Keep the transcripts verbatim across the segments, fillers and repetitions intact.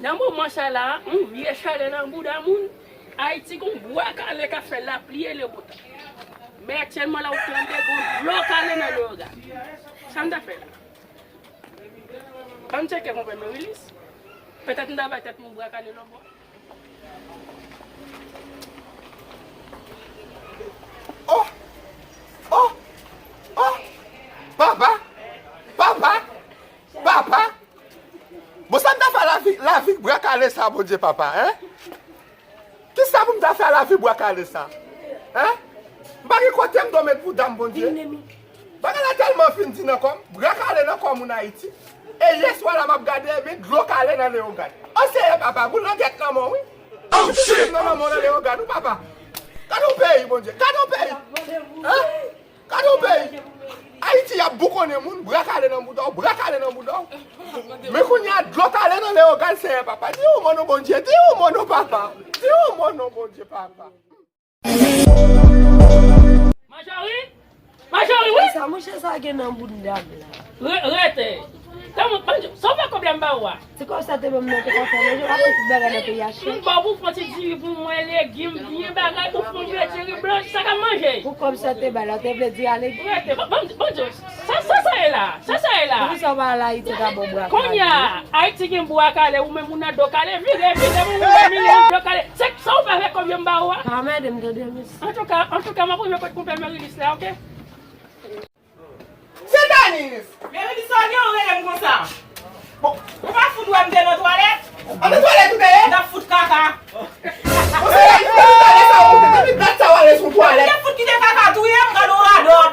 Nan moman sa la, yon vye chalè nan bouda moun, Ayiti gon bwa kale k ap fè lapli e le botan. Men aktyèlman la ou tande gon dlo kale nan Leyogàn. Sa n ta fè la? Ann tcheke konpè Merilis. Petèt n ta bay tèt nou bwa kale lòt bò. Oh! Oh! Oh! Papa! Papa! Papa! Bon, sa m ta fè lavi, lavi bwa kale sa, Bondye papa, en? Kisa pou m ta fè lavi bwa kale sa? En? M pa gen kote m dwe met bouda m, Bondye. Bagay la tèlman fin di nan kò m, bwa kale nan kò moun Ayiti. E yè swa la m ap gade, ebyen dlo kale nan Leyogàn. O Seyè papa, pou langèt nan men w, wi. Oh, shit! Nan men w nan Leyogàn, wi, papa. Gade yon peyi, Bondye. Gade yon peyi. Hein? Gade yon peyi. Ayiti, y ap boukonnen moun, bwa kale nan bouda w, bwa kale nan bouda w. Men kounye a, dlo kale nan Leyogàn, Seyè papa. Di yon mo non, Bondye. Di yon mo non, papa. Di yon mo non, Bondye, papa. Majori? Majori, wi! Sa mouche sa gen nan bounda m la? Re-, rete. Kòman, sa w fè kòb la m ba ou a? Ti kòb sa te ban m nan te ka fè manje, w pa konn tout bagay nan peyi a chè. M ba w pou fè ti diri pou mwen, legim, byen bagay, pou fè yon diri blanch, sa k ap manje. Pou kòb sa te bay la, w te vle di ale. Rete, bon, bon, bon, sa, sa, sa ye la? Sa, sa ye la? Poukisa w pa al Ayiti ka bon bwa kale? Kounye a, Ayiti gen bwa kale, ou menm ou nan dlo kale, vire, vire, moun ou nan milyon dlo kale. Se sa w fè avèk kòb yo m ba ou a? Pa anmède m tande, mesye. Antouka, antouka, m ap rive kot konpè Merilis la, oke? Sentaniz! Merilis, sa w gen, ou rele m konsa? Bon. Ou pa fout wè m te nan twalèt? An nan twalèt ou te ye? N ap fout kaka. Bon, se la, se la, sa ou te, depi dat sa w ale sou twalèt. Ou te fout kite kaka touye m, gade w radòt.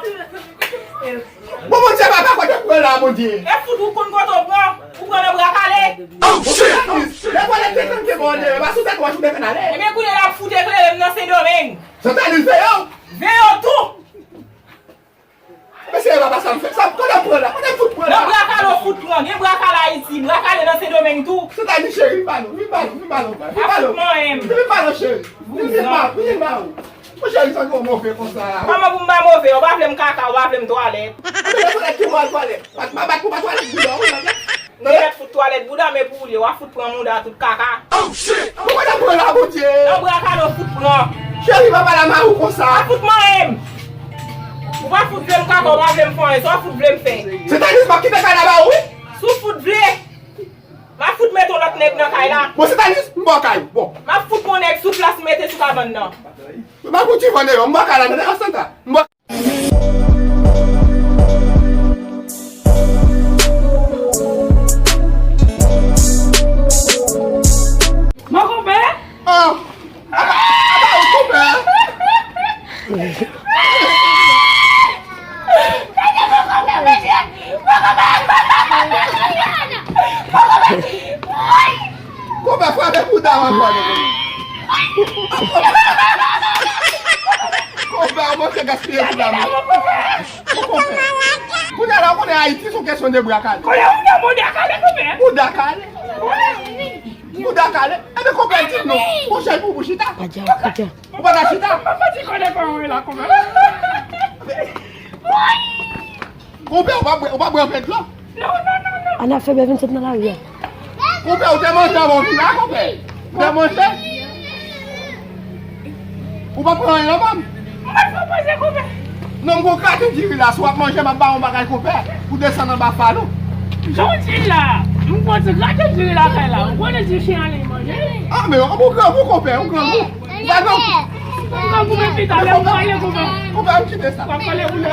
Bon, Bondye, papa, kote pran la, Bondye? E fout ou konn kote w pran, ou pran nan bra kale. Oh, shit! Sentaniz, lè twalèt te kanpe bò dèyè, pa sou tèt ou, ou te fè n ale. Ebyen, kounye a l ap fout eklere m nan Sendomeng. Sentaniz, veyo! Veyo tou! Mesye, papa, sa m fè. Sa, kote m pran la? Kote m fout pran la? Nan bra kale w fout pran. Gen bra kale Ayiti, bra kale nan Sendomeng tou. Sentaniz cheri, vin ba nou, vin ba nou, vin ba nou, vin ba nou. Vin ba nou, cheri. Vin, vin ba, vin ba nou. Mon cheri, sa gen move konsa. Kòman pou m pa move? Ou pa vle m kaka, ou pa vle m twalèt. Ou vle twalèt ki ou al twalèt? Bat, bat, bat, twalèt bouda w, non? Ou mèt fout twalèt bouda, men pou ou li, w a fout pran mouda tout kaka. Oh, shit! Mwen pa t ap pran la, Bondye. Nan bra kale w fout pran. Cheri, pa pale a mari w konsa. W a fout manyen m. Ou pa fout vle m kaka, ou pa vle m fè anyen, sa w fout vle m fè? Sentaniz, m ap kite kay la ba ou, wi. Si w fout vle, m a fout mete yon lòt nèg nan kay la. Bon, Sentaniz, m ba w kay ou. Bon. M ap fout yon nèg sou plas, mete sou kabann nan. M ap fout ti vande yo, m ba w kay la, tande, Santa. M ba Mon konpè? Ah! Apa, apa ou konpè? Gade mon konpè, mesye! Mon konpè! Mon konpè! Konpè, frape bouda w ankò, non, konpè. Konpè, ou manke gaspiye bouda m. Ou konpè. Kounye a la, ou konnen Ayiti se yon kesyon de bra kale. Kounye a ou nan bouda kale, konpè. Bouda kale. Bouda kale. Ebyen, konpè, di m non. Ou chèz pou ou chita. Ou pa ka chita. Mwen pa di konnen kòman w ye la, konpè. Konpè, ou pa bwè, ou pa bwè anpil dlo? Non, non, non, non. Ann ap fè bè vin sot nan lari a. Konpè, ou te manje anvan w vin la, konpè? Ou te manje? Ou pa pran anyen anvan m? Mwen fè poze, konpè. Non, m gon kraten diri la, si w ap manje, m ap ba w yon bagay, konpè, pou desann anba falou. Jan w di l la, m gon ti kraten diri lakay la, ou konnen di chen ale manje. Ah, men ou grangou, konpè, ou grangou. Ou pa grangou. Ou grangou, men pita, lè ou pale, konpè. Konpè, ou kite sa. W ap kole bouda.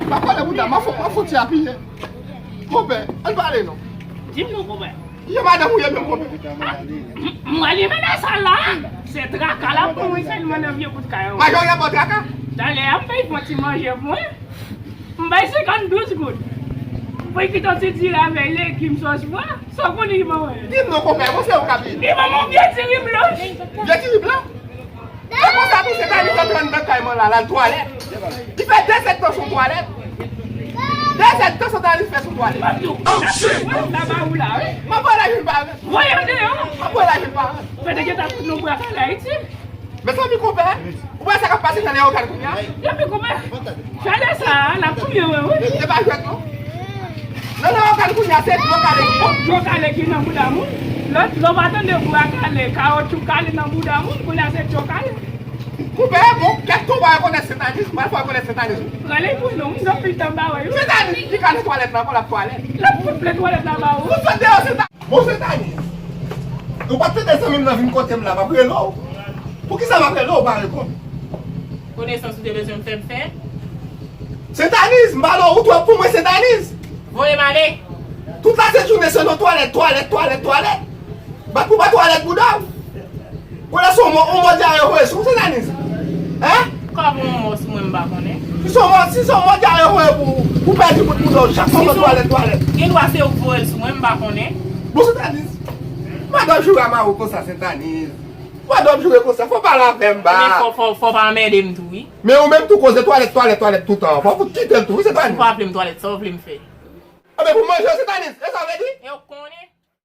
W ap kole bouda. M ap fon, m ap fon ti apiye. Konpè, ann pale non. Di m non, konpè. Ye madanm ou ye menm, konpè. M, m pral mennen sa la. Se traka l ap pran mwen sèlman nan vye bout kay an. Majò y ap ba w traka. Talè a, m fè y pran ti manje pou mwen. M bay senkanndouz goud. Pou y kite yon ti diri avèk legim, sòs pwa. Sa w konnen li ban mwen? Di m non, konpè, bon, se ou k ap di. Li ban mwen yon vye diri blan. Vye diri blan? E konsa tou, Sentaniz antre anndan kay mwen la, l al twalèt. Li fè de zèdtan sou twalèt. De zèdtan Sentaniz fè sou twalèt. M ap di w. Oh, shit! M ap voye l al vin parèt. Voye l deyò. M ap voye l al vin parèt. Fè te gentan fout nou bwa kale Ayiti. Mezanmi, konpè, ou wè sa k ap pase nan Leyogàn kounye a? Epi, konpè, chalè sa a, l ap touye w, wi. E pa jwèt, non. Non, non, kal kounye a se dlo kale ki. Dlo kale ki nan bouda moun. Lòt, lè w pa tande bwa kale, kawotchou kale nan bouda moun, kounye a se dlo kale. Koupe, bon, kèk konpa yo konèt Sentaniz, mal fwa yo konèt Sentaniz. Rale pou nou, m gen anpil tan m pa wè yo. Sentaniz, li kale twalèt la, ankò l ap twalèt. L ap fout plen twalèt la ba ou. Ou sot deyò, Sentaniz. Bon, Sentaniz. Ou pa t tande zanmi m nan vin kote m la, m ap rele w. Poukisa m ap rele w, ou pa reponn? Konesans ou te bezwen m fè, m fè. Sentaniz, m pale w, ou twòp pou mwen, Sentaniz. Voye m ale. Tout la sent jounen se nan twalèt, twalèt, twalèt, twalèt. Bat pou bat twalèt bouda w. Kounye a se yon mò, yon mò dyare voye sou ou, Sentaniz. Hein? Kòman yon mò sou mwen m pa konnen? Si se yon mò, si se yon mò dyare voye pou, pou pèdi bout bouda w, chak fwa mò twalèt, twalèt. Gen dwa se ou k voye l sou mwen, m pa konnen. Bon, Sentaniz. Madanm joure a mari w konsa, Sentaniz. Madanm joure konsa, fò pale avè m, ba. Ebyen, fò, fò, fò pa anmède m tou, wi. Men ou menm tou koze twalèt, twalèt, twalèt toutan. Fò w kite l tou, wi, Sentaniz. Ou pa aple m twalèt, sa w vle m fè? Ebyen, pou manje, Sentaniz, e sa w vle di? E w konnen.